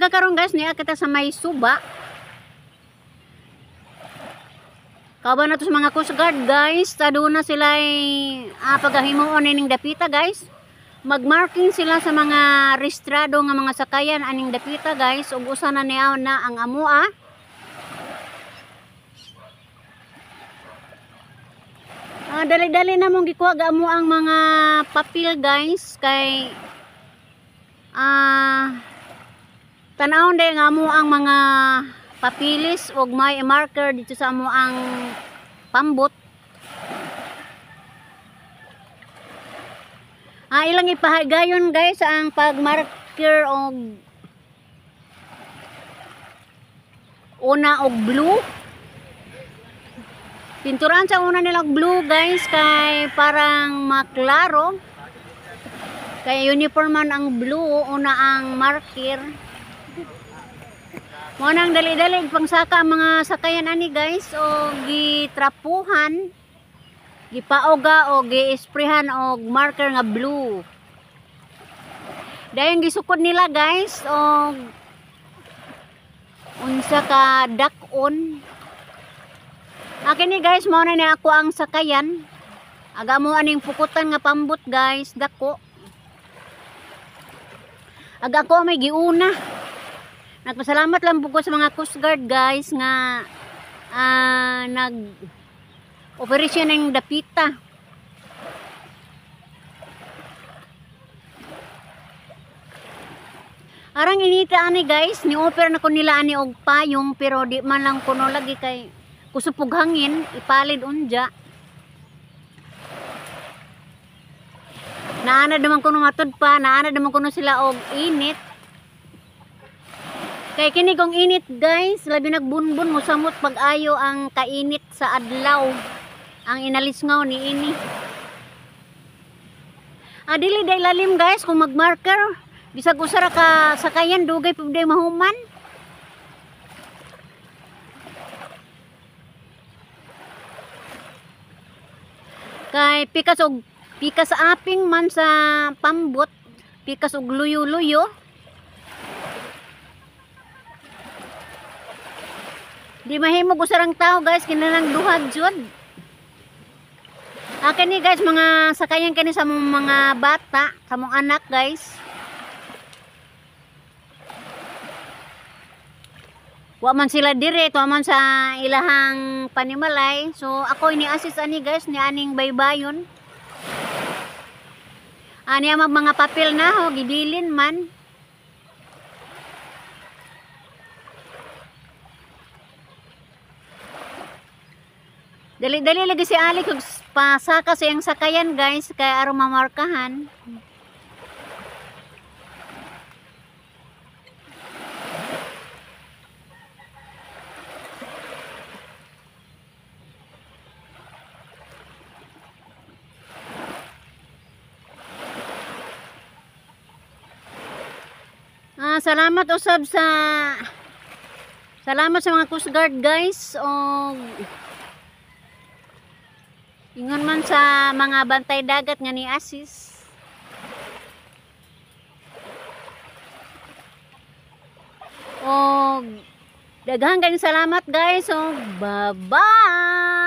Kita karon guys, niya kita sa may suba. Kauban na to sa mga Coast Guard guys. Taduna sila pagahimuon ining dapita guys. Magmarking sila sa mga rehistrado nga mga sakayan aning dapita guys. Ug usa na niya na ang amoa. Dali-dali na mong gikuha ga amo ang mga papel guys kay tan-awon day nga amo ang mga papilis og may marker dito sa amo ang pambot. Ilang ipahigayon guys ang pagmarker og una og blue. Pinturan sa una nila og blue guys kay parang maklaro. Kay uniform man ang blue, una ang marker. Mo nang dali-dali pangsaka ang mga sakayan ani guys o gitrapuhan, gipaoga o giisprehan og marker nga blue. Dayon gisukod nila guys og unsa ka dak-on. Akin ni guys, mao na ni ako ang sakayan. Aga mo aning pukutan nga pambot guys, dako. Aga ako may giuna. Nagpasalamat lang po ko sa mga Coast Guard guys nga nag operasyon ng dapita. Arang inita ani guys, ni-offer na ko nila ani og payong pero di man lang kuno lagi kay kusupog hangin, ipalid unja. Naana naman kuno matud pa, naana naman kuno sila og init. Kay kini kong init guys, labi nagbunbun mosamot pag-ayo ang kainit sa adlaw. Ang inalisngaw ni ini. Dili day lalim guys kung magmarker. Bisag usa ra ka sakayan dugay pud day mahuman. Kay pikas og pikas aping man sa pambot, pikas og luyo-luyo. Di mahimog usarang tao guys, kinahanglan duha jud. Kani guys, mga sakayan kani sa mong mga bata, sa mong anak guys. Wa man sila dire, tuwa man sa ilahang panimalay. So ako ini-assist ani guys ni aning baybayon. Ani ang mga papel na ho, gibilin man. Dali-dali lagi si Alex og pasaka sa iyang sakayan guys kay aron mamarkahan. Salamat usab sa salamat sa mga Coast Guard guys og ingon man sa mga bantay dagat nga ni assist. Og daghang kayong salamat guys. Og bye-bye.